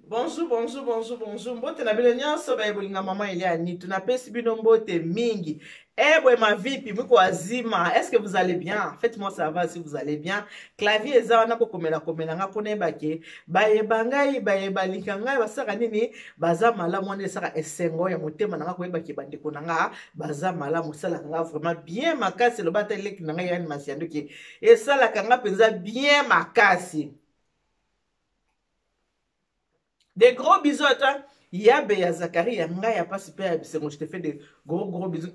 Bonjour, bonjour, bonjour, bonjour. Mbote na bino nyonso baye bolinga mama Elia Nitu. Napesi bino mbote mingi. Eh boye ma vipi mwiko azima. Est-ce que vous allez bien? Faites-moi savoir si vous allez bien. Clavier eza wana kokomela komela nga pona yeba ke bayeba ngai bayeba lika ngai basaka nini baza malamu wana esaka esengo ya motema na nga koyeba ke bandeko na nga baza malamu esalaka nga vraiment bien makasi loba ata eleki na ngai yani masiandoki esalaka nga mpenza bien makasi. Des gros bisous à toi. Yabe ya Zakari ya ngai ya pasi pe ya bisengo je te fais de gros gros bisous.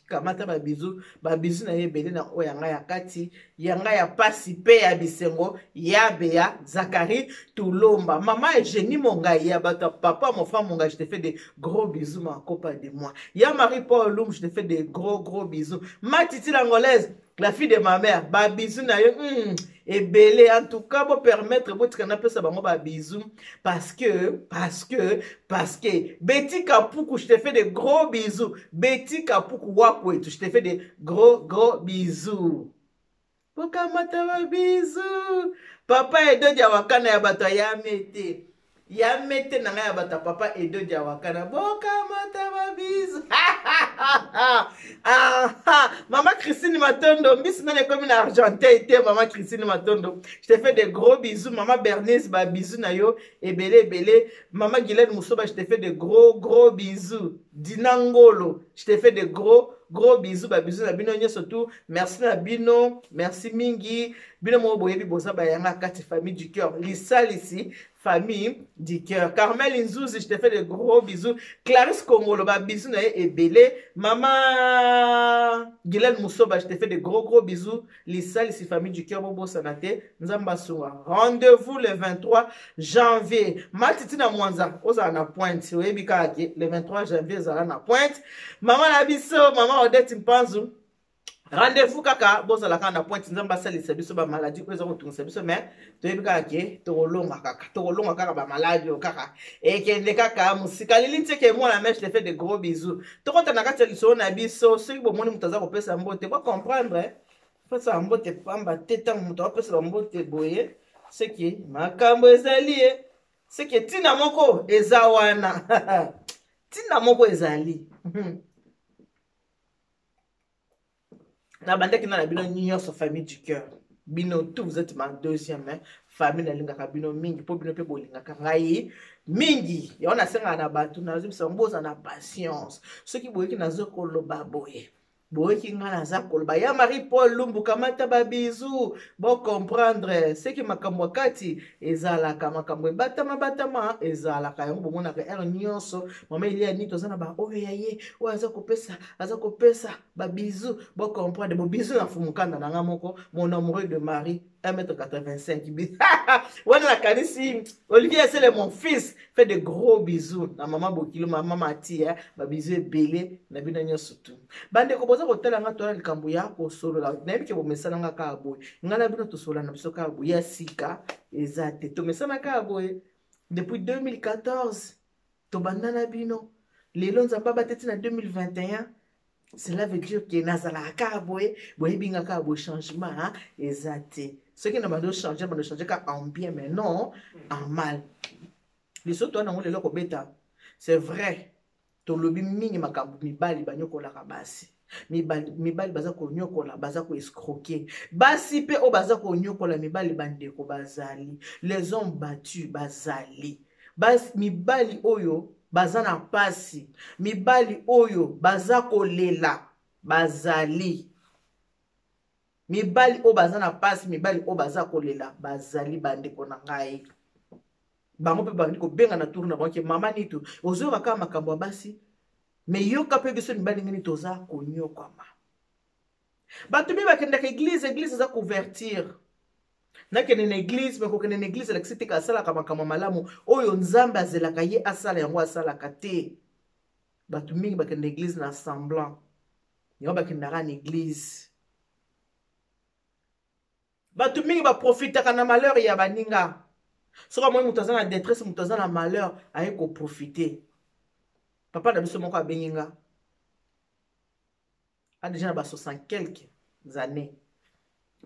Kamata ba bisous, ba bisous na ye ebele na oyo ya ngai ya kati, ya ngai ya pasi pe ya bisengo Yabe ya Zakari Tulomba. Maman Eugénie Mongai ya bato ya papa mon frère Mongai je te fais de gros bisous ma copa de moi. Ya Marie Paul Loum je te fais de gros gros bisous. Ma Titi l'angolaise la fille de ma mère ba bisous na yo ebele en tout cas bo permettre botika napesa bango ba bisous parce que parce que parce que Betty Kapuku je te fais de gros bisous Betty Kapuku wakwetu je te fais de gros gros bisous bokamata ba bisous papa Edo Diawakana ya bato ya mete ya mete na ngai ya bato ya papa Edo Diawakana bokamata ba bisous mama Christine Matondo mbisi nani ekomi na Argenteuil te mama Christine Matondo je te fais de gros bisous mama Bernice ba bisous na yo ebele ebele mama Guylaine Musoba je te fais de gros gros bisous Dina Ngolo je te fais de gros gros bisous ba bisous na bino nyonso tout merci na bino merci mingi bino moko boyebi boza bayanga kati famille du cœur lisalisi famille du cœur Carmel Nzuzi je te fais de gros bisous Clarisse Kongolo ba bisous na ye ebele mama Guylaine Musoba je te fais de gros gros bisous lisalisi famille du cœur bobosana te Nzambe asunga rendez-vous le 23 janvier matiti na mwanza ozala na pointe oyebi kaka ke le 23 janvier ezala na pointe mama na biso mama Odette Mpanzu rendez-vous kaka bozala kaka na pointe nzambe asalisa biso bamaladi oyo eza kotungisa biso mais toyebi kaka ke tokolonga kaka tokolonga kaka bamaladi oyo kaka ekende kaka mosika lili ntieke mwana mèche te fait de gros bisous tokota na kati ya lisolo na biso soki bomoni moto aza kopesa mbote bocomprendre pesa mbote pamba te ntango moto apesa bambote boye seke makambo ezali ye seke ntina moko eza wana ntina moko ezali nabandaki na na bino nyonso famille du cœur bino tout vous êtes ma deuxième hein? Famille nalingaka bino mingi mpo bino mpe bolingaka ngai mingi yango nasengaka na bato nazobisa bango boza na patience soki boyoki nazo koloba boye boyoki ngai naza koloba ya Marie Paul Lumbu kamata ba bisous bo comprendre seki makambo ya kati ezalaka makambo ebatama batama ezalaka yango bomonaka heure nyonso mama Elia Nito aza na ba oyo ya ye oyo aza kopesa aza kopesa ba bisous bo comprendre bo bisous na fumukanda na nga moko mon amoureux de Marie 1m85 wana nakanisi Olivier Esele mon fils fait de gros bisous na mama Bokilo mama Mati hein ba bisous ebele na bino nyonso tu bandeko boza kotala nga tola likambo ya kosolola nayebi ke bomesana nga kaka boye nga na bino tosolola na biso kaka boye ya sika eza te tomesana kaka boye depuis 2014 tobanda na bino lelo nzambe abateti na 2021 cela veut dire ke nazalaka kaka boye boyebi nga kaka boye changement eza te soki na bando change bando change kaka en bien mais non en mal liso toa nango lelo kobeta c'est vrai tolobi mingi makambo mibali banyokolaka basi mibali, mibali baza konyokola baza koescroke basi mpe oyo baza konyokola mibali bandeko bazali les hommes battus bazali basi mibali oyo baza na pasi mibali oyo baza kolela bazali mibali oyo baza na pasi mibali oyo baza kolela bazali bandeko na ngai bango mpe bandi kobenga na tour na bango ke mama nitu ozoyoka kaka makambo ya basi me yoka mpe biso mibali ngini toza konyokwama bato mpe bakendaka eglise eglise eza couverture nakende na eglise me kokende na eglise elakisi te asalaka makambo malamu oyo nzambe azelaka ye asala yango asalaka te bato mingi bakende eglise na semblant yango bakendaka na eglise bato mingi baprofitaka na malheur ya baninga soki amoni moto aza na détresse moto aza na malheur aye koprofite papa na biso moko abengi nga a déjà na ba 60 quelques années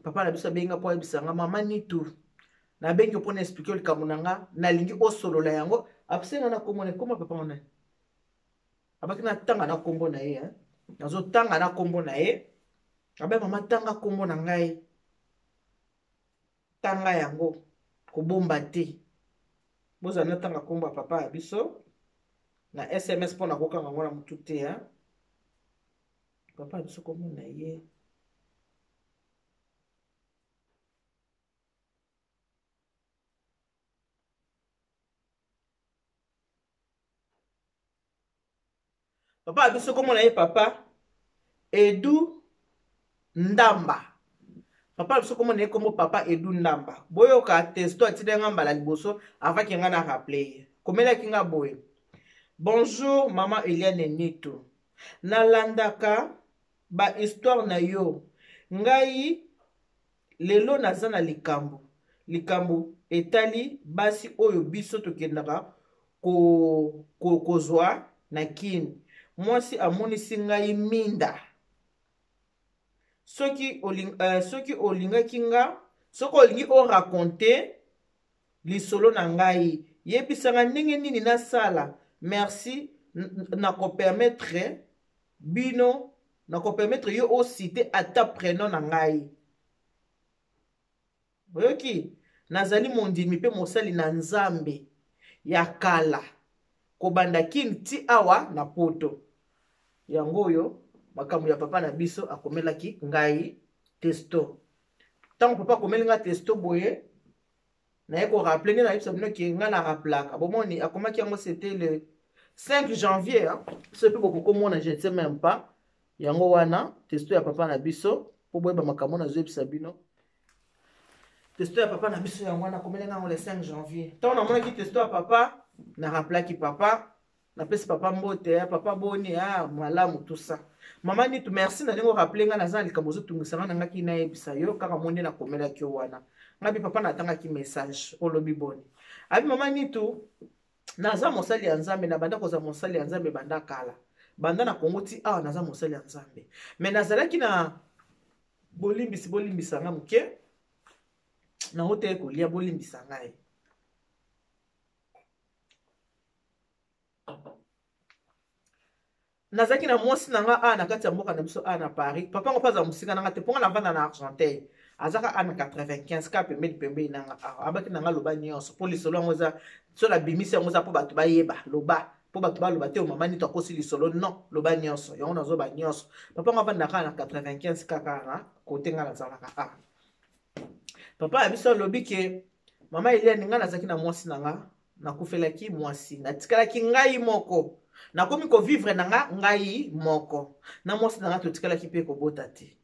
papa na biso abengi nga mpo ayebisa nga mama nitu Nabengi yo mpo na explike likambo na nga, nalingi osolola yango. Apese nga na kombo na ye, kombo ya papa wana abaki natanga na kombo na ye, nazotanga na kombo na ye. Abe mama, tanga kombo na ngai, tanga yango, kobomba te. Bozala natanga kombo ya papa ya biso na SMS mpo nakokanga yango na motu te. Papa ya biso kombo na ye, papa ya biso komona ye papa Edu Ndamba. Papa ya biso komona ye kombo papa Edu Ndamba. Boyoka testo atindaki nga mbala liboso avaki nga na rappeler ye. Komelaki nga boye: bonjour mama Eliane Nitu, nalandaka ba histoire na yo. Ngai lelo naza na likambo, likambo etali basi oyo biso tokendaka kozwa ko, na Kin. Mwasi amonisi ngai minda. Soki, oling, soki olingaki nga, soki olingi oraconte lisolo na ngai, yebisanga ndenge nini nasala. Merci, nakopermettre bino, nakopermettre yo osite ata prénom na ngai. Oyoki, nazali mondimi mpe mosali na Nzambe ya kala, kobanda Kin ti awa na Poto. Yango oyo makambo ya papa na biso akomelaki ngai testo. Ntango papa akomeli ngai testo boye, naye korappeler nde nayebisa bino ke ngai na rappelaka. Bomoni, akomaki yango c'était le 5 janvier, hein? So mpe bokokomona, je ne sais même pas. Yango wana testo ya papa na biso, mpo boyeba makambo nazoyebisa bino. Testo ya papa na biso yango wana, akomeli ngai yango le 5 janvier. Ntango namonaki testo ya papa, na rappelaki papa, napesi papa mbote: papa boni? Ah, malamu, tout ça. Mama Nitu, merci na ndenge orappele ngai. Naza na likambo ozotungisa ngai, nangaki nayebisa yo kaka mo nde nakomelaki yo wana. Ngai bi papa, natangaki message, olobi boni? Abi mama Nitu, naza mosali ya Nzambe, nabanda kozala mosali ya Nzambe banda kala, banda na Kongo ti awa, naza mosali ya Nzambe. Me nazalaki na bolimbisi, bolimbisa nga moke, nango te kolia, bolimbisa ngai. Nazalaki na mwasi na nga awa na kati ya mboka na biso awa na Paris. Papa ngo mpe aza mosika na nga te, mpo nga navanda na Argenteuil, azaka a na 95 kaka pembeni pembeni na nga awa. Abaki na nga loba nyonso, mpo lisolo yango eza so nabimisi yango eza mpo bato bayeba. Loba mpo bato baloba te mama Nito akosi lisolo. Non, loba nyonso. Yango nazoba nyonso. Papa ngo avanda kaka na 95 kaka na kote nga nazalaka awa. Papa ya biso alobi ke mama Eliane, nga nazalaki na mwasi na nga, nakufelaki mwasi, natikalaki ngai moko, nakomi kovivre na nga ngai moko na mwasi na nga, totikalaki mpe kobota te.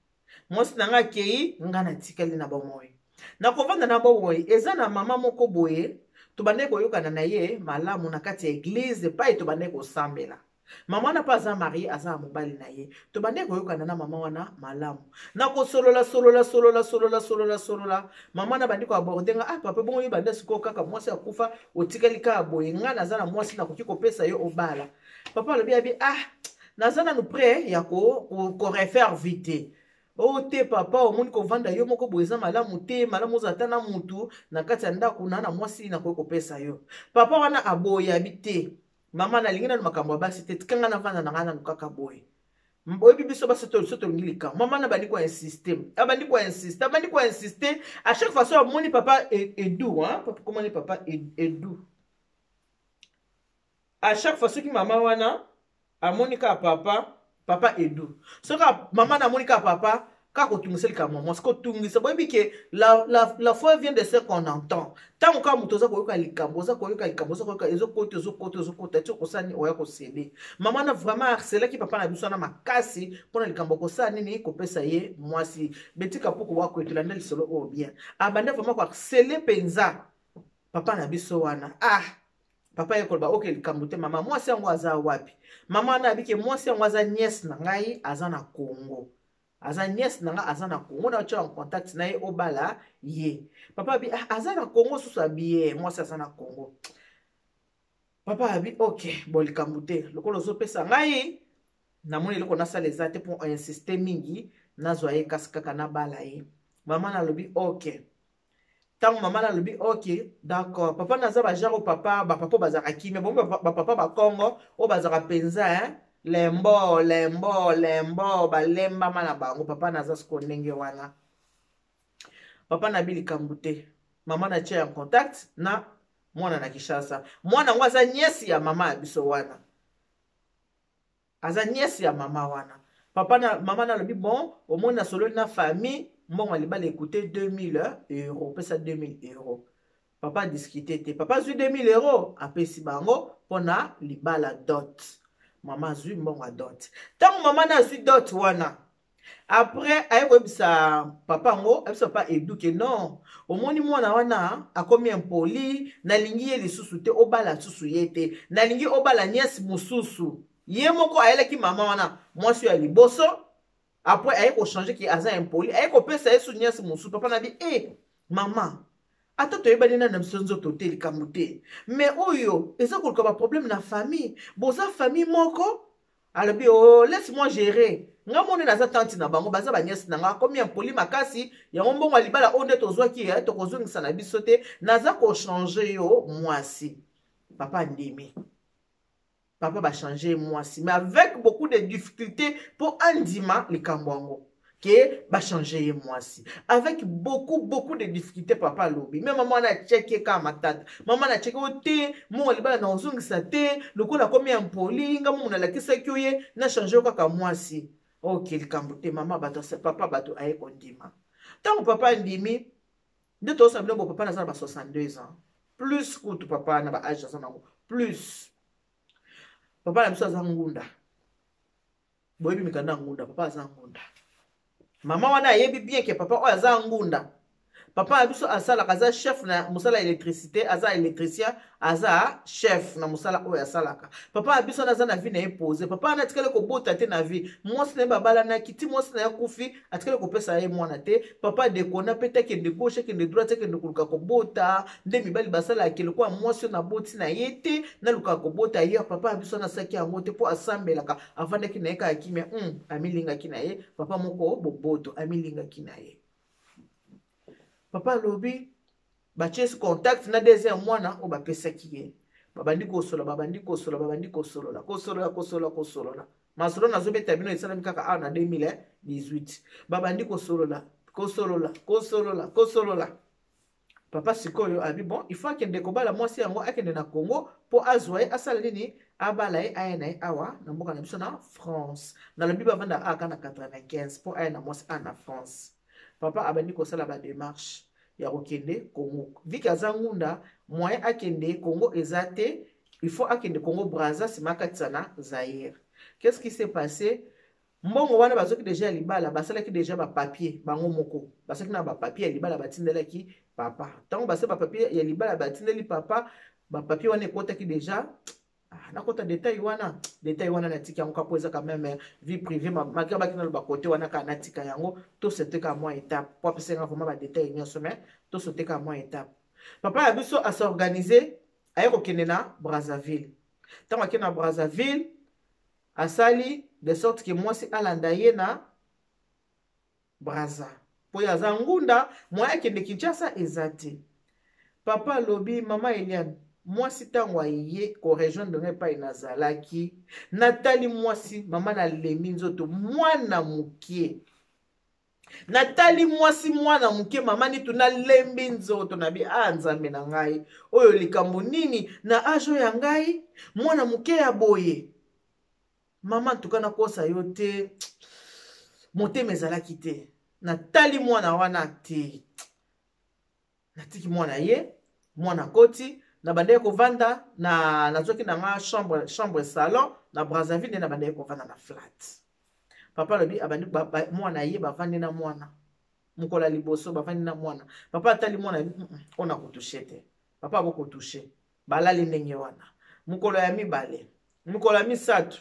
Mwasi na nga akei, nga natikali na bomoi, nakovanda na bomoi. Eza na mama moko boye, tobandaki koyokana na ye malamu na kati ya eglize epai tobandaki kosambela. Mama wana mpe aza marie, aza na mobali na ye. Tobandaki koyokana na mama wana malamu, na kosolola solola solola solola solola solola. Mama wana bandi koaborde nga: ah papa, bongo yo banda sikoyo kaka mwasi akufa, otikali kaka boye? Nga naza na mwasi, nakoki kopesa yo obala. Papa alobi abi ah, naza nanu prêt ya korefaire vie te. O te papa, omoni kovanda yo moko boye eza malamu te, malamu ozala ata na mutu na kati ya ndako. Na mwasi nakoki kopesa yo. Papa wana aboyabi te: mama, nalingi nanu makambo ya basi te, tika ngai navanda na ngai nanu kaka boye. Oyebi biso basi so tolingi likambo. Mama na bandi koinsiste, abandi koinsiste, abandi koinsiste. À chaque fois so amoni papa Edu, hein? Papa, komoni papa Edu, à chaque fois soki mama wana amoni kaka papa, papa Edu, soki mama na amoni kaka papa, kaka kotungisa likambo ya mwasi, kotungisa. Boyebi ke la foi vient de ce qu'on entend. Ntango kaka moto oza koyoka likambo, oza koyoka likambo, oza koyoka, ezokota, ezokota, ezokota ti okosala nini? Oya kosede. Mama na vraiment harcelaki papa na biso wana makasi mpona likambo kosala nini? Kopesa ye mwasi. Betika puku wakwetela nde lisolo oyo bien. Abanda vraiment koharcele mpenza papa na biso wana. Ah, papa ye koloba oke likambo te. Mama, mwasi yango aza wapi? Mama wana abike mwasi yango aza nièce na ngai, aza na Congo, aza nièce na nga, aza na Congo, na otya en contact na ye, obala ye. Papa abi ah, aza na Congo susu? Abi ye mwasi aza na Congo. Papa abi ok, bon, likambo te, lokola ozopesa ngai, namoni eloko nasala eza te mpo insiste mingi, nazwa ye kasi kaka nabala ye. Mama nalobi ok. Ntango mama nalobi ok, d'accord, papa naza bagenre papa, bapapa oyo bazalaka kimia bongo, bapapa bakongo oyo bazalaka mpenza, hein? Lembo lembo lembo, balembama na bango. Papa naza siko ndenge wana. Papa nabi likambo te. Mama na tia en contact na mwana na Kinshasa. Mwana yango aza nièce ya mama ya biso wana, aza nièce ya mama wana. Papa na mama nalobi bon, omoni, nasololi na famille, mbongo ya libala ekute 2000 euro, opesa 2000 euro. Papa discute te, papa azwi 2000 euro, apesi bango mpona libala, dot. Mama azwi mbongo ya dot. Ntango mama na azwi dot wana, après aye koyebisa papa yango, ayebisa papa Eduke: non, omoni mwana wana akomi impoli, nalingi ye lisusu te, obala lisusu ye te, nalingi obala nièce mosusu. Ye moko ayelaki mama wana mwasi oyo ya liboso. Après aye kochanger ke aza impoli, aye kopesa ye su nièce mosusu. Papa na bi e mama, ata toyebani nani na biso nzoto te, likambo te, mais oyo eza koluka baproblème na famille, boza famille moko. Alobi: oh, laisse moi gérer, nga moni naza tante na bango, baza banièce na nga, akomi impoli makasi, yango mbongo ya libala oyo nde tozwaki ye tokozongisa na biso te, naza kochanger yo mwasi. Papa andimi. Papa bachanger mwasi, mais avec beaucoup de difficulté mpo andima likambo yango ke bachanger ye mwasi, avec beaucoup beaucoup de difficulté. Papa alobi, me mama wana atiaki ye kaka matata. Mama na atiaki o te, mongo libala na ozongisa te, lokola akomi ya mpoli, nga momo nalakisaki yo ye, nachanger yo kaka mwasi. Ok, likambo te, mama bato, papa bato aye kondima. Ntango papa andimi, nde tozosala bino bo papa naza na ba 62 ans plus kutu, papa na ba âge aza nango plus. Papa na biso aza ngunda, boyebi mikanda ya ngunda. Papa aza ngunda. Mama wana ayebi bien ke papa oyo aza ngunda. Papa na biso asalaka, aza chef na mosala ya électricité, aza électricien, aza chef na mosala oyo asalaka. Papa na biso wana aza na vie na ye posé. Papa wana atikali kobota te na vie. Mwasi na ye babalanaki ti mwasi na ye akufi, atikali kopesa ye mwana te. Papa dekona mpe te, akende gauche, akende droite, akende koluka kobota nde mibali basalaka lokola mwasi oyo naboti na ye te, nalukaka kobota ye. Papa na biso wana asalaki yango te mpo asambelaka, avandaki na ye kaka kimia. Amilingaki na ye, papa moko boboto, amilingaki na ye. Papa alobi batie contact na deuxième mwana oyo bapesaki ye. Babandi kosolola, babandi kosolola, babandi kosolola, kosolola, kosolola, kosolola. Masolo nazobeta bino esalami kaka awa na 2018. Babandi kosolola, kosolola, kosolola, kosolola. Papa sikoyo abi bon, il faut akende kobala mwasi yango, akende na Congo mpo azwa ye, asala nini, abala ye, aya na ye awa na mboka na biso na France. Nalobi bavanda aka na 95 mpo aya na mwasi a na France. Papa abandi kosala badémarche ya kokende Congo. Viki aza ngunda, moyen akende Congo eza te, il faut akende Congo Braza, nsima akatisa na Zaire. Qu'est-ce qui s'est passé? Mbongo wana bazwaki deja ya libala, basalaki deja bapapier bango moko, basalaki na bapapier ya libala, batindelaki papa. Ntango basali bapapier ya libala, batindeli papa bapapier wana, ekotaki deja. Ah, nakota détail wana, détail wana natiki yango kapo eza quand même vie privée, malgré baki naloba kote wana kaka natika yango, tosaute kaka mwa étape po apesenga vraiment badétail nyonso, mais tosaute kaka mwa étape. Papa ya biso as'organiser, aye kokende na Brazzaville. Ntango akende na Brazzaville, asali de sorte ke mwasi alanda ye na Braza mpo ye aza ngunda, moyen akende Kinshasa eza te. Papa alobi: mama Eliane, mwasi ntango aye korejoindre ngai epai nazalaki, natali mwasi, mama, nalembi nzoto, mwana moke. Natali mwasi, mwana moke, mama nitu, nalembi nzoto. Nabi: a ah, Nzambe na ngai, oyo likambo nini na âge oyo ya ngai, mwana moke ya boye? Mama, ntuka nakosa yo te, motema ezalaki te. Natali mwana wana te, natiki mwana ye. Mwana koti na bandaki kovanda na, nazwaki na nga chambre, chambre salon na Brazzaville, nde na bandaki kovanda na flat. Papa alobi abandi mwana ye, bavandi na mwana. Mokolo ya liboso bavandi na mwana, papa atali mwana oyo na kotoucher te. Papa abokotoucher, balali ndenge wana. Mokolo ya mibale, mokolo ya misato,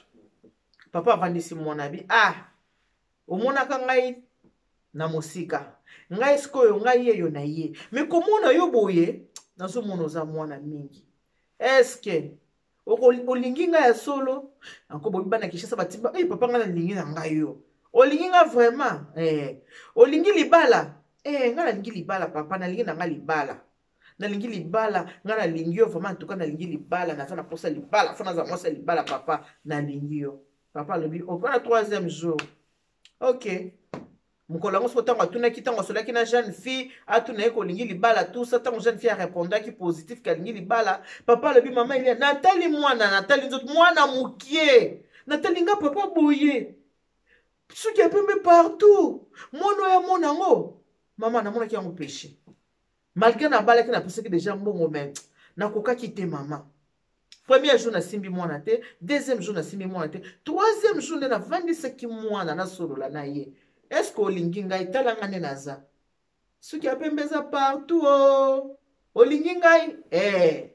papa avandisi mwana, abi: ah, omonaka ngai na mosika, ngai sikoyo ngai yeyo na ye, me komona yo boye, nazomona oza mwana mingi, eske olingi ngai ya solo? Anko boyebi bana Kinshasa batimba. Hey, papa, ngai nalingi na ngai yo, olingi ngai vraiment, eh, olingi libala. Eh, ngai nalingi libala papa, nalingi na ngai libala. Nalingi libala, ngai nalingi yo vraiment, en tout cas nalingi libala, naza na posa libala, fo naza mwasi ya libala papa, nalingi yo. Papa alobi, ok, wana troisième jour. Ok. Mokolo yango soko ntango atunaki, ntango asolaki na jeune fille, atuna ye kolingi libala, tout ça, ntango jeune fille arépondaki positif ke alingi libala, papa alobi, mama Elia, natali mwana, natali nzoto, mwana mokie, natali nga papa boye, suki ya pembe partout, mwana oyo amona yango, mama namonaki yango péché. Malgré nabalaki, napesaki déjà mbongo, mais nakokaki te mama. Premier jour nasimbi mwana te, deuxième jour nasimbi mwana te, troisième jour nde navandisaki mwana nasolola na ye. Est-ce que olingi ngai? Tala ngai nde naza. Suki ya pembe eza partout oh. Olingi ngai? Eh.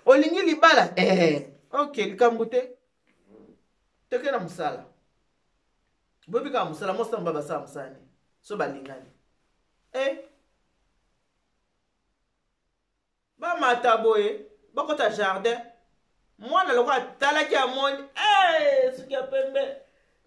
Olingi libala? Eh. Ok, likambo te. Toke na mosala. Boyebi kaka mosala, mwasi na mobali basala mosala nini? So balingani. Eh. Bamata boye, bakota jardin. Mwana lokola atalaki amoni, eh, suki ya pembe.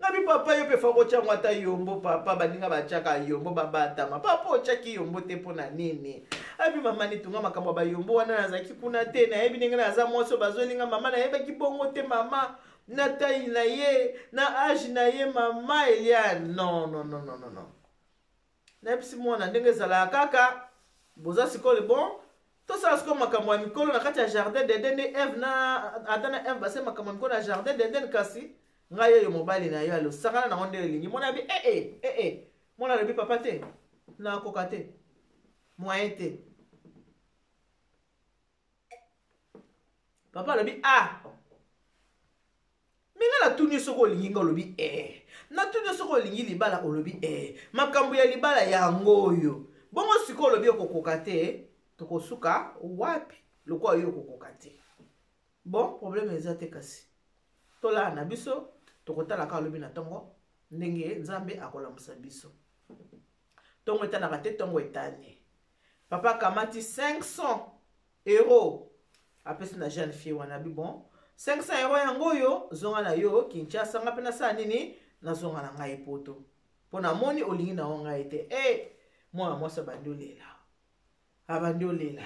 Ngabi papa yo pe fa kotia ngo ata yombo papa, baninga batiaka yombo babatama. Papa otiaki yombo te mpo na nini? Abi mama nitunga makambo ya bayombo wana nazalaki kuna te, nayebi ndenge naza mwasi oyo bazolinga mama, nayebaki bongo te mama. Na taille na ye, na age na ye mama Eliane. Non, non, non, non, non, non. Nayebisi mwana ndenge ezalaka kaka, boza sikoyo bon, tosala sikoyo makambo ya mikolo na kati ya jardin d'Eden nde Eve na Adam na Eve basali makambo ya mikolo na jardin d'Eden, kasi ngai oyo mobali na yo alosakana nango nde elingi. Mwana abi eh, eh, eh, eh. Mwana alobi papa te, nakoka te, moyen te. Papa alobi ah, me nga natuni yo soki olingi nga, olobi eh. Natuni yo soki olingi libala, olobi eh. Makambo ya libala yango oyo. Bongo sikoyo olobi okokoka te, tokosuka wapi lokola yo okokoka te? Bon, problème eza te, kasi tolala na biso, tokotala kaka lobi na ntongo ndenge Nzambe akolamusa biso. Ntongo etanaka te, ntongo etani. Papa akamati 500 euro apesi na jeune fille wana, bi bon, 500 euro yango oyo, zonga na yo Kinshasa, nga mpe nasala nini, nazonga na ngai poto, mpo namoni olingi na yo ngai te. Eh, mwana mwasi abandi olela, abandi olela,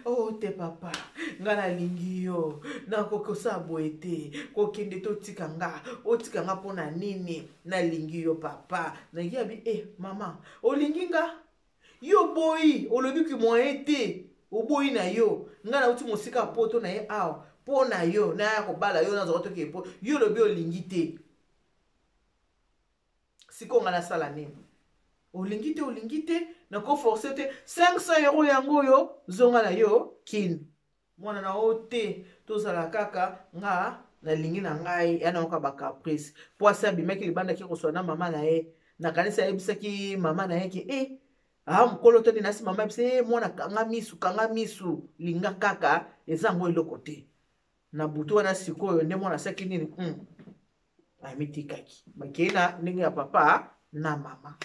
oh te papa, nga nalingi yo, nakoki kosala boye te, kokende totika nga, otika nga mpo na nini? Nalingi yo papa, nalingi. Abi eh, mama olingi nga, yo boyi, olobi ki moyen te, oboyi na yo, nga nauti mosika poto na ye awa mpo na yo, naya kobala yo, nazwaka toke po yo olobi olingi te. Sikoyo nga nasala nini? Olingi te, olingi te, nakoforce te. 500 euro yango oyo, zonga na yo Kin. Mwana na yo te, tozala kaka, nga nalingi na ngai ya nayoka bacaprice. Po asi abimaki libanda, ake koswa na mama na ye. Nakanisi ayebisaki mama na ye ke eh, ah, mokolo to nini, asi mama ayebisa eh, mwana kanga misu, kanga misu, linga kaka, eza yango eloko te. Na butu wana sikoyo nde mwana asaki nini? Amitikaki. Bakei na ndenge ya papa na mama.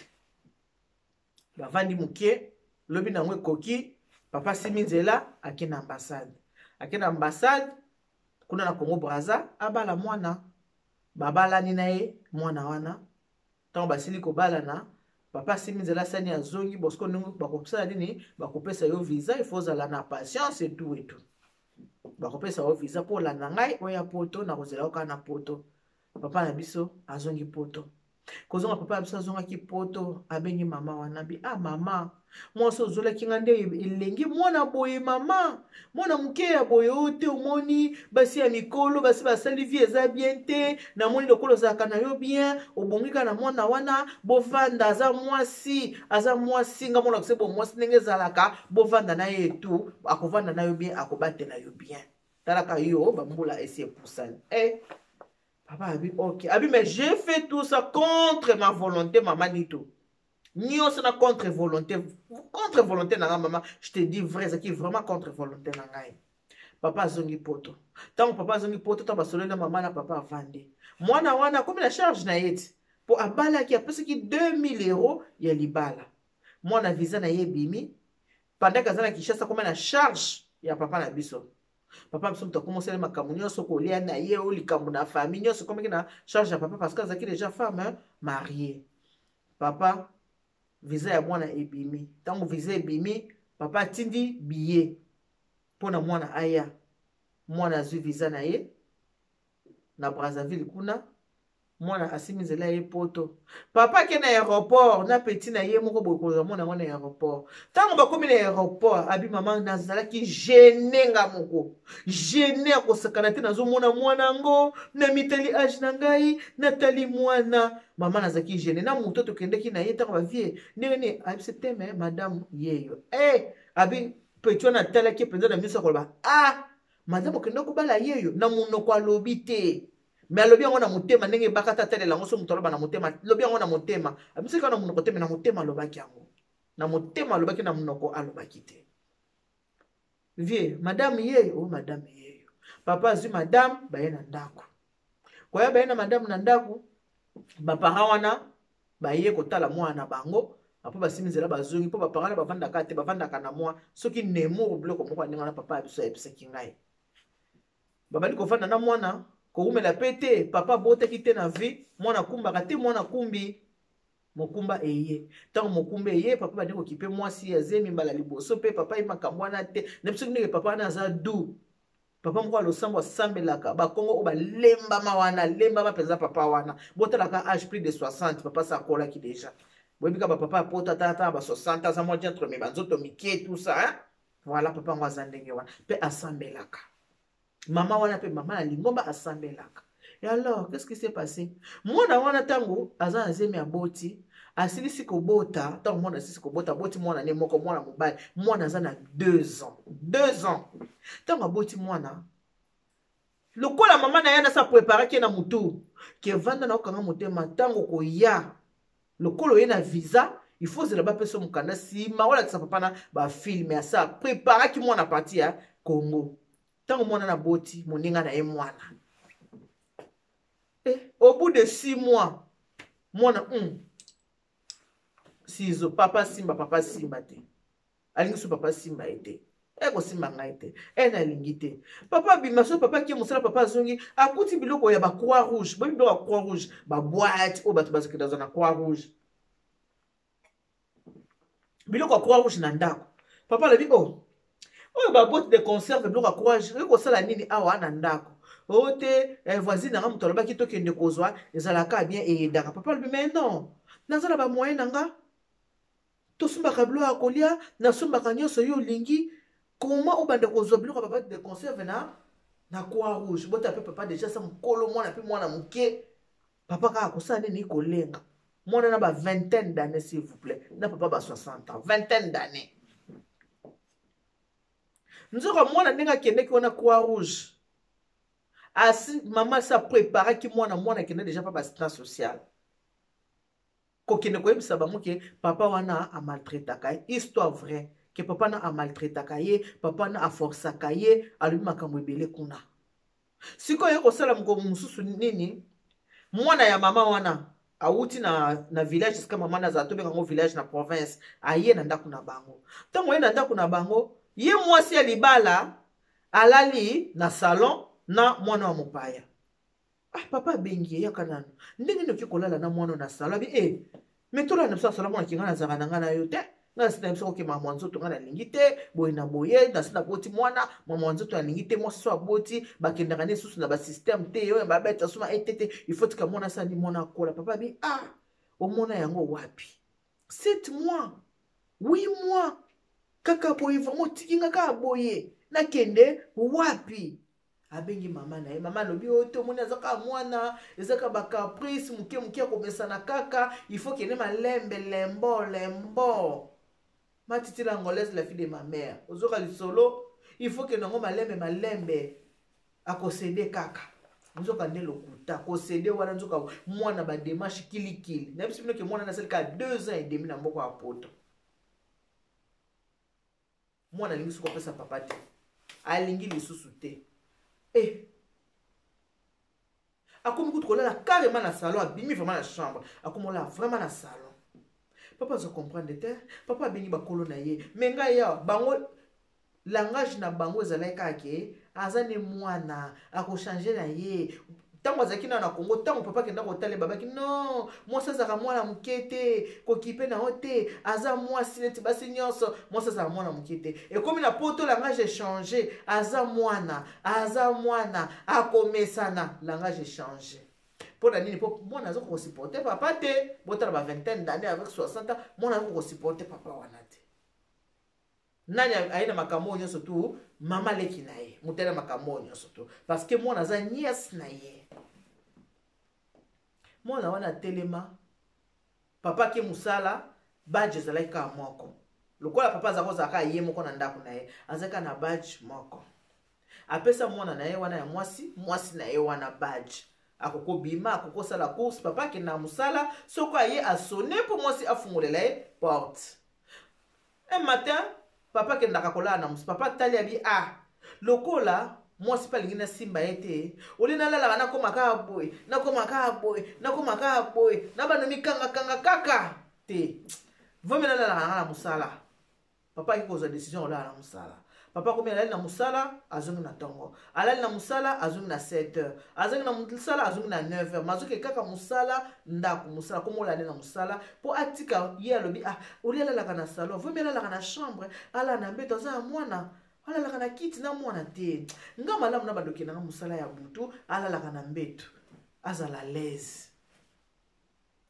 Bavandi moke, lobi nango ekoki, papa asimi nzela, ake na ambassade. Ake na ambassade kuna na Congo Brazza, abala mwana. Babalani na ye mwana wana. Ntango basili kobalana, papa asimi nzela, asani azongi. Bosiko ndenge bakosala nini? Bakopesa yo visa, il faut ozala na patience et tout et tout. Bakopesa yo visa mpo olanda ngai oya poto, nakozela yo kaka na poto. Papa na biso azongi poto. Kozonga papa na biso azongaki poto, abengi mama wana, bi ah mama, mwasi ozolaki nga nde elengi mwana boye mama, mwana moke ya boye oyo te, omoni basi ya mikolo basi basali vie eza bien te, namoni lokola ozalaka na yo bien, obongi kaka na mwana wana, bovanda, aza mwasi, aza mwasi, nga mwana kose bo mwasi ndenge ezalaka, bovanda na ye etu, akovanda na yo bien, akobatela yo bien. Talaka yo bambula esi epusani. Eh, papa abi ok, abi mais j'ai fait tout ça contre ma volonté mama Nito. Nyonso na contre volonté, contre volonté na nga mama, je te dis vrai, ezalaki vraiment contre volonté na ngai. Papa azongi poto. Ntango papa azongi poto, ntango basololi na mama na papa avandi. Mwana wana akomi na charge na ye ti. Po abalaki, apesaki 2000 euros ya libala. Mwana visa na ye ebimi, pendant aza na Kinshasa akomi na charge ya papa na biso. Papa biso moto akomosala makambo nyonso, kolia na ye, o likambo na famille nyonso ekomaki na charge ya papa, parce que azalaki déjà femme mariée. Papa Visa ya mwana ebimi. Ntango visa ebimi, papa atindi billet mpo na mwana aya. Mwana azwi visa na ye na Brazzaville kuna. Mwana asimi nzela ye poto. Papa ake na aéroport na petit na ye moko boye kozwa mwana yango na aéroport. Ntango bakomi na aéroport, abi mama nazalaki gêne nga moko. Gêne ya kosakana te, nazomona mwana yango, namitali age na ngai, natali mwana. Mama nazalaki gêne na moto tokendeki na ye ntango bavie ndenge nini ayebisi te me madame yeyo. Eh, abi petit wana atalaki mpenza na miso akoloba ah madame okende kobala yeyo na monoko alobi te. Me alobi yango na motema ndenge ebakata atalela yango so moto aloba na motema alobi yango na motema abisaki na monoko te me na motema alobaki yango na motema alobaki na monoko alobaki te. Vie madame yeyo o oh, madame yeyo papa azwi madame baye na ndako koya baye na madame na ndako baparent wana baye kotala mwana na bango apo basimi nzela bazongi mpo baparent wana bavandaka te bavandaka na mwa soki Nemour biloko moko ya ndenge wana papa ya biso ayebisaki ngai. Babandi kovanda na mwana kowumela pe te papa abotaki te na vie mwana akumbaka te mwana akumbi mokumba eye ntango mokumba eye papa bandi kokipe mwasi ya zemi mbala liboso mpe papa ye makambo wana te na biso ndenge papa wana aza du papa moko ya losambo asambelaka bakongo oyo balembama wana alembama mpenza papa wana botalaka age plus de 60 papa sa akolaki deja boyebi ka bapapa ya poto ata ata ba 60 aza mwa gentre me banzoto mike tout ça hein? Voilà papa yango aza ndenge wana mpe asambelaka mama wana mpe mama ya lingomba asambelaka. Et alors qu'est-ce qui s'est passé? Mwana wana ntango aza na zemi aboti asilisi kobota ntango mwana asilisi kobota aboti mwana ne moko mwana mobali mwana aza na 2 ans 2 ans ntango aboti mwana lokola mama na ye nasa preparaki ye na motu ke vanda na okanga motema ntango koya lokola oye na visa il faut zela bapesa mokanda nsima olakisa papa na bafilme asa preparaki mwana parti ya Congo ntango mwana na boti moninga na ye mwana eh, au bout de 6 mois mwana sizo papa simba papa simba te alingi so papa simba ye te ekosimba ngai te e nalingi te papa abima so papa akie mosala papa azongi akuti biloko ya ba croix rouge boyebi biloko ya croix rouge baboite oyo bato bazokenda zwa na croix rouge biloko ya croix rouge na ndako papa alobi o oyo babote de conserve biloko ya croix rouge oyo kosala nini awa na ndako oyo te voisine nanga moto alobaki tokende kozwa ezalaka bien eyedaka papa alobi mais non naza na bamoyen na nga tosombaka biloko ya kolia nasombaka nyonso yo olingi koma obanda kozwa biloko ya babote de conserve na croix rouge bota mpe papa deja sa mokolo mwana mpe mwana moke papa kaka kosala nini kolenga mwana na ba vingtaine d'années s'il vous plaît na papa ba 60 ans vingtaine d'années nzoka mwana ndenge akendeki wana croix rouge asi mama sa preparaki mwana mwana akende deja pa ba assistance sociale kokende koyebisa bango ke papa wana amaltraitaka ye histoire vraie ke papa na amaltraitaka ye papa na aforsaka ye alobi makambo ebele kuna sikoyo ye kosala mokolo mosusu nini mwana ya mama wana awuti na village esika mama na azala tobenga yango village na province aye na ndako na bango ntango aye na ndako na bango ye mwasi ya libala alali na salon na mwana wa mopaya ah papa abengi ye yaka nanu ndenge nini oki kolala na mwana na salon abi eh me tolala na biso na salon mwana kinga nazalaka na ngai na yo te ngai nasi na biso kokema mwa nzoto ngai nalingi te boye na boye nasi naboti mwana mwa mwa nzoto nalingi te mwasi so aboti bakendaka ne susu na basysteme te oyo babeta suma ete te il faut tika mwana asali mwana akola papa abi ah omona yango wapi 7 mois 8 mois kaka boye vraiment otiki nga kaka boye nakende wapi abengi mama na ye mama alobi oyo te omoni aza kaka mwana eza kaka bacaprice moke moke akomesana kaka il faut kende malembe lembo lembo matiti la angolaise la fille de ma mère ozoka lisolo il faut kende yango malembe malembe akosede kaka nzoka nde lokuta kosede wana nzoka mwana bademarche kilikili nayebisi bino ke mwana nasali kaka 2 ans et demi na mboka ya poto mwana alingi soki kopesa papa te alingi lisusu te eh. akomi kutu kolala carrément na salon abimi vraiment na chambre akomi kolala vraiment na salon papa azo comprendre te papa abengi bakolo na ye me ngai awa bango langage na bango ezalaki kaka ke aza ne mwana akochange na ye. Ntango azalaki nano na Congo, ntango papa akenda kotala ye, babaki non, mwasi azalaka mwana moke te, kokipe na yo te, aza mwasi neti basi nyonso, mwasi azalaka mwana moke te. Ekomi na poto, langage echange, aza mwana, aza mwana, akomesana, langage echange. Mpo na nini? Mpo mwana aza kokosupporte papa te. Botala ba vingtaine d'année avec 60 ans, mwana aza kokosupporte papa wana te. Nani aye na makambo oyo nyonso tu? Mama leki na ye moto aye na makambo oyo nyonso tu, parce que mwana aza nièce na ye. Mwana wana atelema, papa ake mosala, badge ezalaki kaka moko. Lokola papa aza kozala kaka ye moko na ndako na ye, azalaki kaka na badge moko. Apesa mwana na ye wana ya mwasi, mwasi na ye wana badge. Akokobima, akokosala course, papa akende na mosala, soko aye asone mpo mwasi afungolela ye porte. Un matin, papa akendaka kolala na mosu. Papa atali abi, ah, lokola mwasi mpe alingi nasimba ye te, olie nalalaka nakoma kaka boye, nakoma kaka boye, nakoma kaka boye, na bando mikangakanga kaka te. Vomi nalalaka nanga na mosala. Papa aki kozwa decision kolala na mosala. Papa akomi alali na mosala, azongi na tongo. Alali na mosala, azongi na 7 heures. Azongi na mosala, azongi na 9 heures. Mazoke kaka mosala, ndako, mosala, komo olali na mosala. Po atika ye alobi, ah, oli alalaka na salon, vomi alalaka na chambre, alala na mbeto, aza ya mwana. Alalaka na kiti na mwana te. Nga malamu na bandoki nanga mosala ya butu, alalaka na mbeto. Azala à l'aise.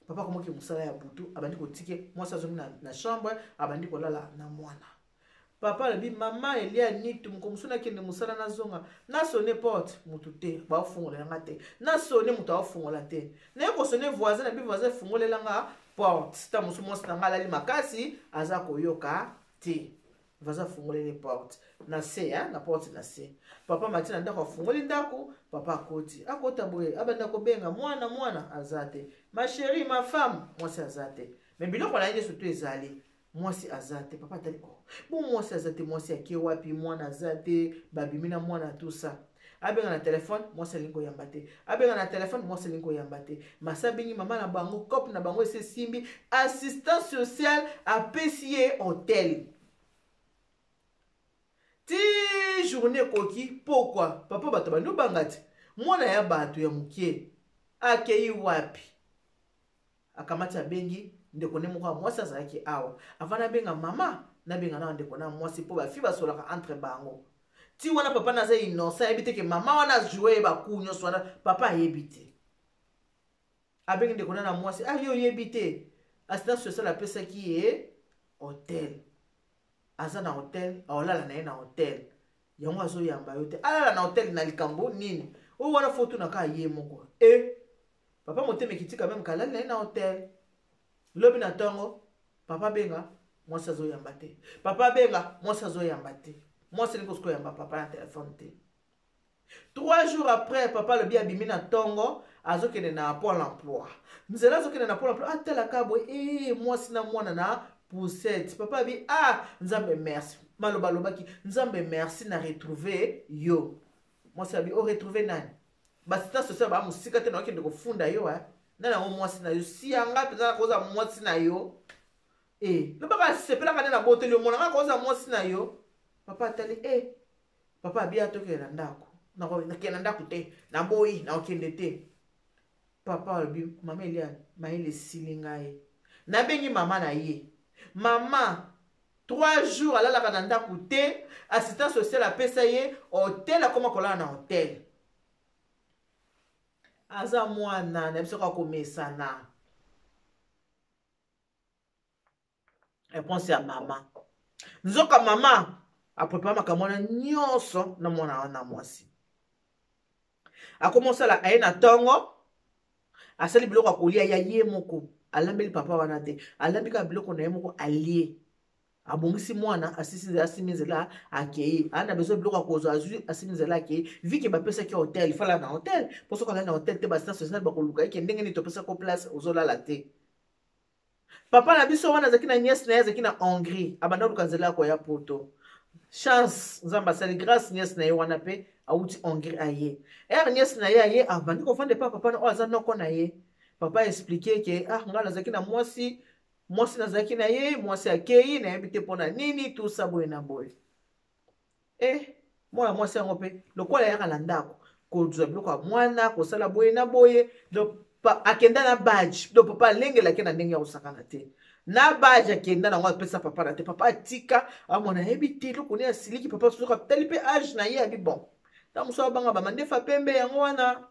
Papa akomaki mosala ya butu, abandi kotike mwasi azongi na chambre, abandi kolala na mwana. Papa alobi, mama Elia Nitu, moko mosusu nakende mosala nazonga, nasone porte motu te, baofungolela nga te, nasone moto aofungola te, naye kosone voisin na bi voisin fungolela nga porte, ta mosusu mwasi na nga alali makasi aza koyoka te. Voisin afungoleli porte na se, hein, na porte na se. Papa mati na ndako, afungoli ndako, papa akoti, akota boye, abanda kobenga mwana, mwana aza te, ma chérie, ma femme, mwasi aza te, mais biloko na ye nyonso to ezali, mwasi aza te. Papa atali, oh, bon, mwasi aza te, mwasi ake wapi, mwana aza te, babimi na mwana, tout ça. Abenga na telefone, mwasi alingi koyamba te. Abenga na telefone, mwasi alingi koyamba te. Masa abengi mama na bango, cope na bango esi esimbi, assistance sociale apesi ye hotel. Ti journée ekoki, pokwa, papa bato bandi obanga te. Mwana ya bato ya mokie akei wapi? Akamati abengi ndeko ne moko ya mwasi azalaki awa. Avant nabenga mama, nabenga na ndeko na mwasi mpo bafi basolaka entre bango. Ti wana papa naza innocent, ayebi te ke mama wana ajoue ye baku nyonso wana, papa ayebi te. Abengi ndeko na mwasi, ah yo oyebi te. Assistance sociale apesaki ye hotel. Aza na hotel, aolala na ye na hotel. Yango azoyamba yo te. Alala na hotel na likambo nini? Oyo wana fo tuna kaka ye moko. Papa motema ekitika meme kalali na ye na hotel. Lobi na tongo, papa benga, mwasi azoyamba te. Papa benga, mwasi azoyamba te. Mwasi alingi koyamba papa na telefone te. 3 jours après, papa alobi abimi na tongo, azokende na Pôle emploi. Nzela azokende na Pôle emploi, atalaka boye, mwasi na mwana na poussette. Papa abi, ah, Nzambe merci. Maloba alobaki, Nzambe merci na retrouver yo. Mwasi abi, o retrouver nani? Ba assistance sociale ba mosika te, na okende kofunda yo, hein. Nani yango mwasi na yo? Si yanga mpenza nakoza mwasi na yo. Lobaka asepelaka nde na boteli yo, mona nga koza mwasi na yo. Papa atali, papa abi atokende na ndako. Nakende na ndako te, naboyi, nakokende te. Papa alobi, mama Eliane, mayele esili ngai. Nabengi mama na ye. Mama, 3 jours alalaka na ndako te, assistance sociale apesa ye hotel, akoma kolala na hotel. Aza mwana na biso kaka komesana. Réponse ya mama. Nzoka mama aprepare makambo wana nyonso na mwana wana mwasi. Akoma osala aye na tongo, asali biloko ya kolia ya ye moko, alambeli papa wana te, alambi kaka biloko na ye moko alie. Abongisi mwana, asisi nzela, asimi nzela akei. Ana besoin biloko ya kozwa, azwi, asimi nzela akei. Vu que bapesaki hotel, fala na hotel. Po soki alali na hotel te, ba assistance sociale bakoluka ye ke ndenge nini topesaki yo place, ozolala te. Papa na biso wana azalaki na nièce na ye, azalaki na Hongrie, abanda koluka nzela ya koya poto. Chance, Nzambe asali grâce, nièce na ye wana pe awuti Hongrie aye. Ere nièce na ye aye, abandi kofanda epa papa na oyo aza noko na ye. Papa explique ke, ah, nga nazalaki na mwasi, mwasi nazalaki na ye, mwasi akei, nayebi te mpona nini, tout ça boye na boye. Mwana mwasi yango pe, lokola ayaka na ndako, Kozwa biloko ya mwana, kosala boye na boye. Donc akenda na badge. Donc papa alengelaki na ndenge ya kosakana te. Na badge akenda nango, apesa papa na te. Papa atika amona, ayebi te eloko nini asiliki. Papa soki atali mpe age na ye, abi bon, ntango mosusu abanga bamandefa pembe yango wana.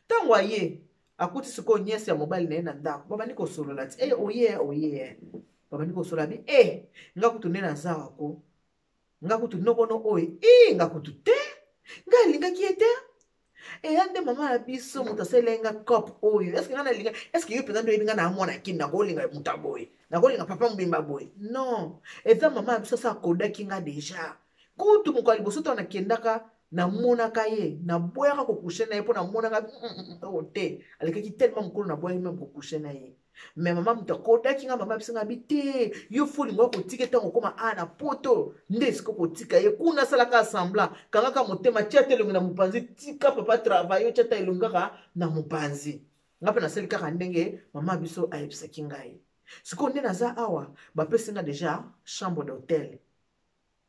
Ntango aye, akuti sikoyo nièce ya mobali na ye na ndako, babandi kosolola ti e oye oye, babandi kosolola bi e nga kutu nde naza wako, nga kutu nokono oyo e nga kutu te, nga alingaki ye te. Eya nde mama na biso moto asaleli nga cop oyo. Eske nga nalinga? Eske yo mpenza nde oyebi nga na mwana kini, nakolinga moto ya boye, nakolinga papa mobimba boye? Non, eza mama na biso asa akodaki nga deja. Kutu mokolo ya liboso ntango nakendaka, namonaka ye, naboyaka kocoucher na ye mpo namonaka oyo te, alekaki tellement mokolo, naboyaki même kocoucher na ye. Mais mama moto akodaki nga, mama biso nga bi te, yo fo olinga kotika ntango okóma a na poto nde esika kotika ye kuna. Asalaka semblant, kangaka motema, tia te elongi na mopanzi, tika papa travail, otia ta elongi kaka na mopanzi. Nga mpe nasali kaka ndenge mama biso ayebisaki ngai. Sikoyo nde naza awa, bapesi nga deja chambre d'hôtel,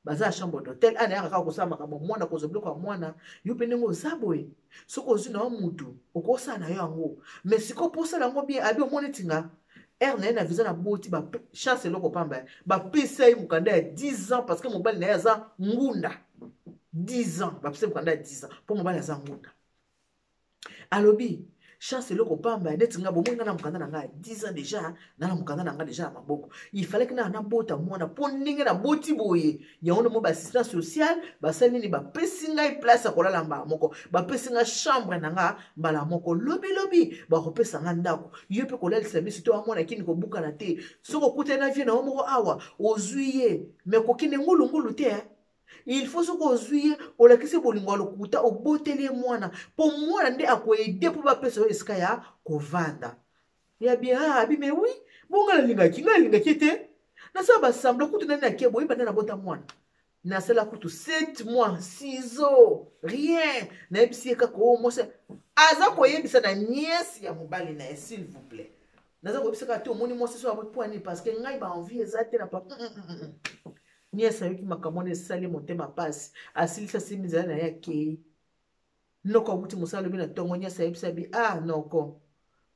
baza ya chambre d'hôtel. Ana yaka kaka kosala makambo ya mwana, kozwa biloko ya mwana. Yo mpe ndenge oza boye, soki ozwi na yo mutu, okosala na yo yango. Mais sikoyo mpo osala yango bien, abi omoni ntinga aire na ye na visa na boti chance eloko pamba, bapesa ye mokanda ya 10 ans parce que mobali na ye aza ngunda. 10 ans, bapesa ye mokanda ya 10 ans mpo mobali aza ngunda. Alobi chance eloko pamba, neti nga bomoi nga na mokanda na nga 10 ans déjà, na mokanda na nga déjà na maboko. Il fallait que na nabota mwana mpo ndenge naboti boye yango nde mo baassistance sociale basali nini? Bapesi ngai place ya kolala mbala moko, bapesi nga chambre na nga mbala moko. Lobilobi bakopesa nga ndako. Yo mpe kolalisa miso to amwana kini kobukana te. Soki okutani na vie na yo moko awa, ozwi ye, mais kokende ngulungulu te. Il faut soki ozwi ye, olakisi bolingo ya lokuta, oboteli ye mwana mpo mwana nde akoaider mpo bapesa yo esika ya kovanda ya bien. Ah, abi mais oui, bon, ngai nalingaki, ngai nalingaki te, nasala basemblant kutu nani ake boyeba nde nabota mwana. Nasala kutu 7 mois, ciseau, rien. Nayebisi ye kaka oyo mwasi aza koyebisa na nièce ya mobali na ye. S'il vous plaît, naza koyebisa kaka te, omoni mwasi so po nini? Parce que ngai baenvie eza te na pa nièce. Ayoki makambo wana, esali motema mpasi, asilisi, asimbi nzela na ye, akei. Noko awuti mosala lobi na ntongo, nièce ayebisa bi: "Ah noko,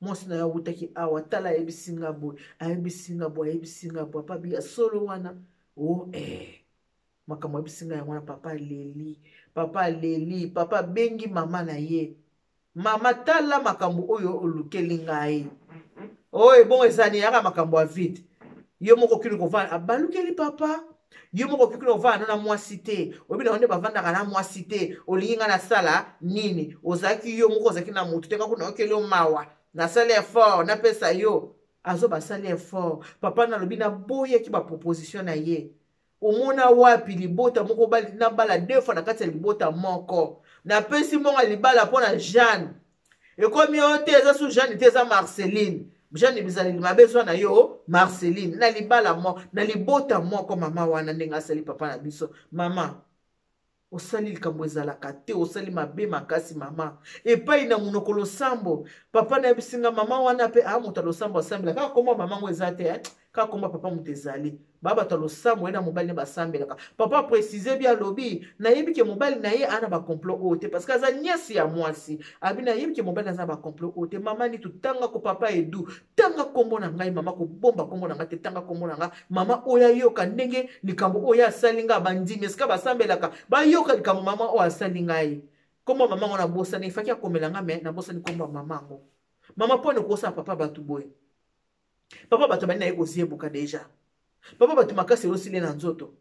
mwasi na yo awutaki awa, tala, ayebisi nga boye, ayebisi nga boye, ayebisi nga boye." Papa bi: "Ya solo wana o eh, makambo ayebisi nga yango wana." Papa aleli, papa aleli, papa abengi mama na ye: "Mama, tala makambo oyo olukeli ngai oyo. Ebongo ezani yaka makambo ya vide. Yo moko okili kovanda." Abalukeli papa: "Yo moko okiki kovanda no na mwasi te, oyebi nango nde bavandaka na mwasi te. Olingi ngai nasala nini? Ozalaki yo moko, ozalaki na motu te. Nga kuna okeli yo mawa, nasali effort, napesa yo." Azo basali effort. Papa nalobi naboyaki baproposition na ye. Omona wapi libota moko nabala deux fois na kati ya libota moko? Napesi mbongo ya libala mpo na Jeanne, ekomi oyo te, eza su Jeanne te, eza Marceline. Jeanne bizaleli mabe, ezwa na yo Marceline na libala moko, na libota moko. Mama wana ndenge asali papa na biso, mama osali likambo ezalaka te, osali mabe makasi mama. Epai na monoko losambo, papa nayebisi nga mama wana mpe aa moto ya losambo, asambela kaka. Kombo mama ngo eza te, kaka kombo papa moto ezali. Baa bato ya losambo, ye na mobali nde basambelaka. Papa précise bi, alobi nayebi ke mobali na ye aa na bacomplot oyo te, parce que aza nièce ya mwasi. Abi nayebi ke mobali aza na bacomplot oyo te. Mama nitu, tanga ko papa Edu, tanga nkombo na ngai mama, kobomba nkombo na ngai te, tanga nkombo na ngai mama. Oyo ayoka ndenge likambo oyo asali ngai, bandimi esika basambelaka bayoka likambo mama oyo asali ngai. Nkombo mama ngo nabosani, efaki akomela ngai, me nabosani nkombo ya mama yango. Mama, mpo na papa bato boye, papa bato bani na ye koziebuka deja, papa bato makasi ezosile na nzoto,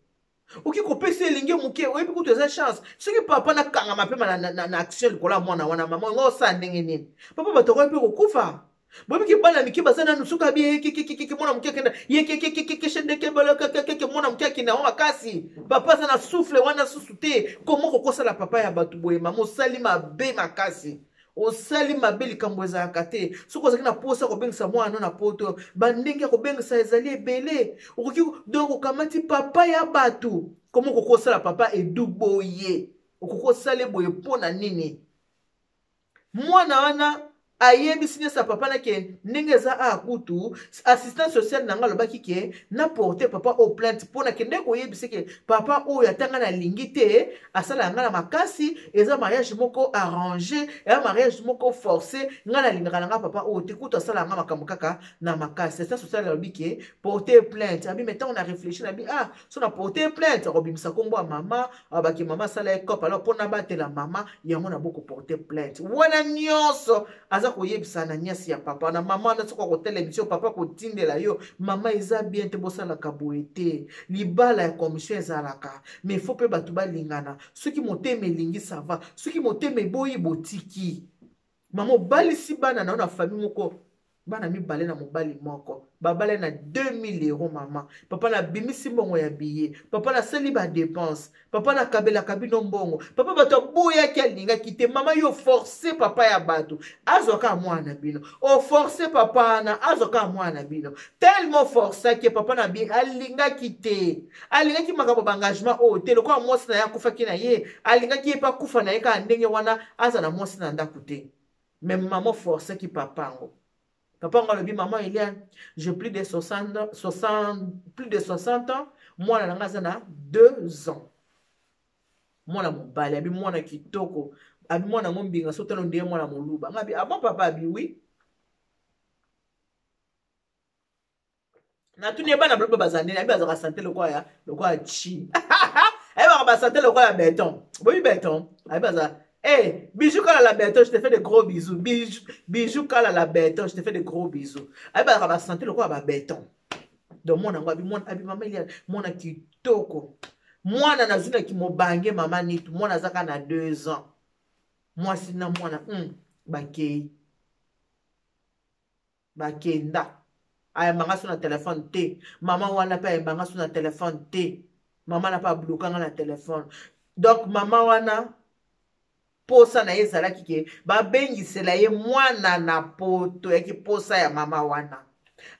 oki kopesa elingi moke, oyebi kutu eza chance. Soki papa nakangama mpe na action likolo ya mwana wana, mama ngo osala ndenge nini? Papa bato akoki mpe kokufa. Boyebiki bana mike baza nanu, soki abi yekekekeke, mwana moke akenda yekekekekeshendekebelekekeke, mwana moke akenda yango makasi, papa aza na souffle wana susu te. Komo kokosala papa ya bato boye? Mama, osali mabe makasi, osali mabe, likambo ezalaka te. Soki ozalaki na posa kobengisa mwana no na poto, bandenge ya kobengisa ezali ebele. Okoki donc okamati papa ya bato. Komo kokosala papa Edu boye? Okoki osala boye mpo na nini? Mwana wana Ayebisi nyonso ya papa na ke ndenge eza a kutu assistant social na nga alobaki ke na porte papa oyo plainte mpo na kende koyebisa ke papa oyo ata nga nalingi te asalaka nga na makasi, eza mariage moko arrange, eza mariage moko forcé, nga nalingaka na nga papa oyo te, kutu asalaka nga makambo kaka na makasi. Assistant social alobi ke porte plainte abi, mais ntango na réfléchir na bi, ah, so na porte plainte akobimisa nkombo ya mama, abaki mama asala ye cope, alors mpo nabatela mama yango na boko porte plainte wana. Nyonso aza koyebisa na niasi ya papa na mama wana. Soki akotala émission, papa kotindela yo mama, eza bien te, bosalaka boye te. Libala ya commission ezalaka, mais faut mpe bato balingana. Soki motema elingi, ça va, soki motema eboyi, botiki. Mama, obalisi bana na yo na famille moko, bana mibale na mobali moko, babala na 2000 €. Mama, papa nabimisi mbongo ya billet, papa nasali badépenses, papa nakabelaka bino mbongo, papa bato aboyaki, alingaki te. Mama, yo force papa ya bato azwaka mwana na bino, oforce papa wana azwaka mwana na bino, tellement forçaki papa na bi alingaki te, alingaki makambo baengagement oyo te. Lokola mwasi na ye akufaki na ye, alingaki ye mpe akufa na ye kaka ndenge wana, aza na mwasi na ndako te. Mais mama forçaki papa yango. Papa yango alobi: "Mama Eliane, j'ai plus de 60, 60, plus de 60 ans, mwana na nga aza na 2 ans, mwana mobali." Abi mwana kitoko, abi mwana yango mbinga so tala ndenge mwana moluba. Nga abi: "Ah bon, papa?" Abi: "Oui." Natuni ye bana baloba baza ndeni. Abi bazalaka sante lokola chi, ayebaka basante lokola ya béton, boyi béton. Abi baza. Hey, Bijou Kala la béton, je te fais de gros bisous. Bijou, Bijou Kala la béton, je te fais de gros bisous. Abi bazalaka basante lokola ba béton. Donc mwana yango, abi mwana, abi: "Mama Eliane, mwana kitoko, mwana nazwi na kimobange." Mama Nitu, mwana azaka na 2 ans, mwasi na mwana bakei bakenda. Ayambanga so na telefone te. Mama wana mpe ayambanga so na telefone te. Mama na mpe ablokanga na telefone. Donc mama wana, posa na ye ezalaki ke babengisela ye mwana na poto. Yaki posa ya mama wana,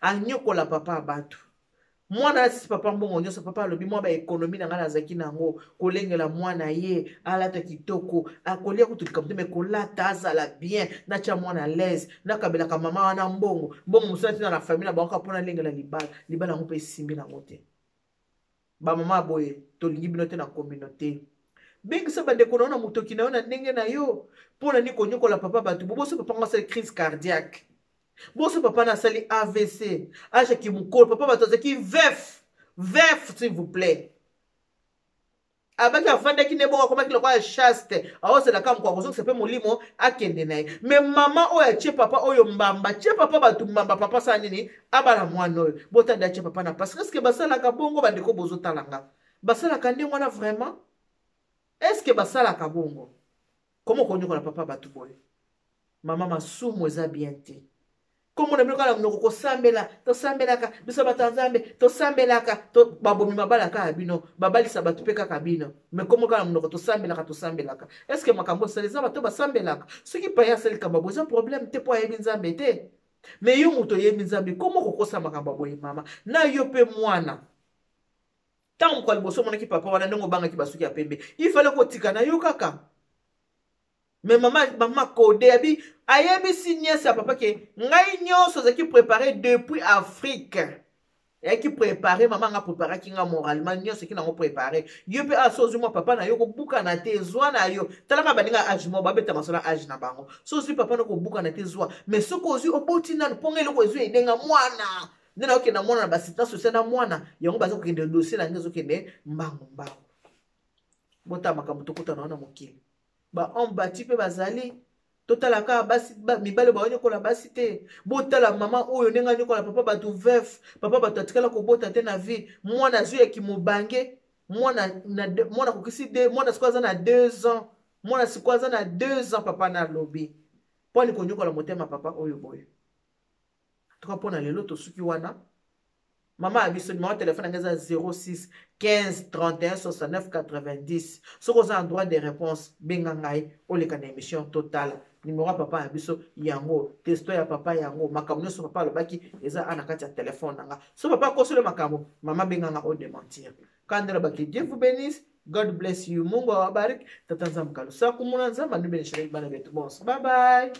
anyokola papa ya bato. Mwana asisi papa mbongo nyonso. Papa alobi: "Mwa baéconomies na ngai nazalaki nango kolengela mwana ye alata kitoko, akolia kutu likambo te, me kolata azala bien, natya mwana l'aise, nakabelaka mama wana mbongo, mbongo mosusu natina na famille na bango kaka mpo nalengela libala." Libala yango mpe esimbi nango te. Bamama boye, tolingi bino te na communauté. Bengisa bandeko na yo na motoki na yo na ndenge na yo. Mpo na nini konyokola papa bato boboso? Papa ngo asali crise cardiaque, boso papa na asali AVC, âge mokolo. Papa bato azalaki veuf, veuf, s'il vous plaît. Abaki afandaki nde bongo, akomaki lokola chaste, aozelaka moko akozongisa mpe molimo akende na ye. Me mama oyo atie papa oyo mbamba, atie papa bato mbamba. Papa asala nini? Abala mwana oyo, botanda atie papa na pasi. Est-ce basalaka bongo? Bandeko bozotalanga, basalaka ndenge wana vraiment? Est-ce basalaka bongo? Komo konyokola papa bato boye, mama masumu, eza bien te. Komona bino kaka na monoko kosambela, tosambelaka biso bato ya Nzambe, tosambelaka, babomi mabala kaka bino, babalisa bato mpe kaka bino. Me komo kaka na monoko tosambelaka, tosambelaka. Est-ce makambo osala eza bato basambelaka? Soki paye asali likambo boye, eza problème te mpo ayebi Nzambe te. Me yo moto oyebi Nzambe, komo kokosa makambo ya boye? Mama na yo mpe mwana, ntango moko ya liboso omonaki papa wana, ndenge obangaki basuki ya pembe, ifale kotika na yo kaka. Me mama, mama kode abi ayebisi nièce ya papa ke ngai nyonso azalaki préparé depuis Afrique, eyaki préparé. Mama nga préparaki nga moralement, nyonso eki nango préparé. Yo mpe aso ozwi mwa papa na yo, kobukana te, zwa na yo. Talaka baninga âge moko, babeta masolo âge na bango. So ozwi papa na, kobukana te, zwa. Mais soki ozwi, oboti nanu mponga eloko ezwi edenga mwana nde na okende mwana na baassistance sociale na mwana yango baza kokende, dossier na nge ezokende mbangu mbangu. Botala makambo tokutana wana mokili, bahomme bati mpe bazali. Totala kaka basi, mibale baonyokola basi te. Botala mama oyo ndenge anyokola papa bato, veuf. Papa bato atikala kobota te na vie. Mwana azwi yaki mobange, mwana mwana akokisi de mwana sikoyo aza na 2 ans, mwana sikoyo aza na 2 ans. Papa na alobi mpo ani konyokola motema papa oyo boye. Toka mpona lelo tosuki wana. Mama ya biso, numéro telefone yango eza 06 15 31 69 90. Soki oza na droit de réponse, benga ngai, oleka na émission. Totala numéro ya papa ya biso yango, texto ya papa yango, makambo nyonso papa alobaki eza a na kati ya telefone na nga. So papa akosoli makambo, mama, benga nga odémentir. Kandela baki. Dieu vous bénisse, God bless you, Mungu awabariki, Tata Nzambe kalusa kumuna, Nzambe anubenishela bana betu bonso. Bye bye.